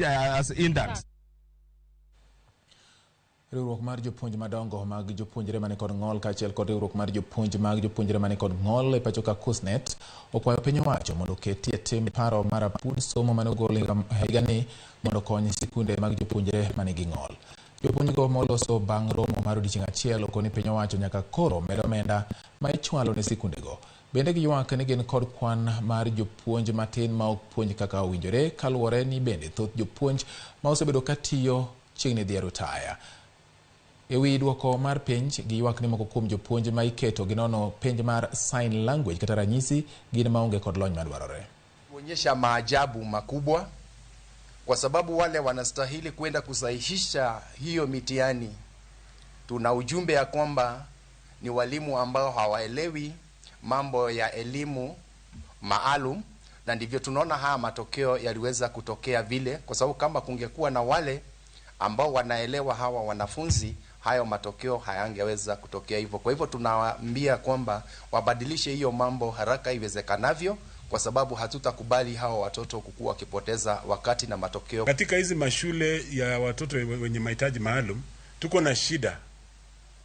As interns. Riwruok mar jopuonj madongo mag jopuonjre mani kod ng'ol kaachiel kod riwruok mar jopuonj mag jopuonjre mani kod ng'ol e pacho ka KUSSNET okwayo piny owacho mondo oketie tim paro mar apud somo mane ogol higani mondo okony sikunde mag jopuonjre manigi ng'ol. Jopuonjgo moloso bang' romo mar odiochieng' achiel okoni piny owacho nyaka koro med omenda ma ichwalo ne sikundego. Bende giywak ni gin kod kwan mar jopuonj matin ma ok puonj kaka owinjore kaluwore ni bende thoth jopuonj ma osebedo katiyo chiegni dhi e rutaya. E wi duoko mar penj, giywak ni moko kuom jopuonj ma iketo gi nono penj mar sign language kata ranyisi gin maonge kod lony madwarore. Kuonyesha maajabu makubwa kwa sababu wale wanastahili kwenda kusahihisha hiyo mitihani, tuna ujumbe ya kwamba ni walimu ambao hawaelewi mambo ya elimu maalum, na ndivyo tunaona haya matokeo yaliweza kutokea vile, kwa sababu kama kungekuwa na wale ambao wanaelewa hawa wanafunzi, hayo matokeo hayangeweza kutokea hivyo. Kwa hivyo tunawaambia kwamba wabadilishe hiyo mambo haraka iwezekanavyo, kwa sababu hatutakubali hawa watoto kukuwa wakipoteza wakati na matokeo. Katika hizi mashule ya watoto wenye mahitaji maalum tuko na shida,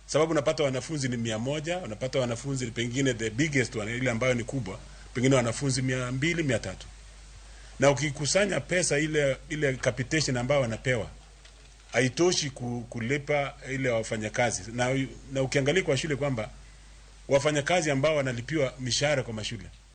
sababu unapata wanafunzi ni 100, unapata wanafunzi pengine the biggest one, ile ambayo ni kubwa, pengine wanafunzi 200, 300, na ukikusanya pesa ile ile capitation ambayo wanapewa haitoshi kulipa ile wafanyakazi na ukiangalia kwa shule kwamba wafanyakazi ambao wanalipiwa mishahara kwa mashule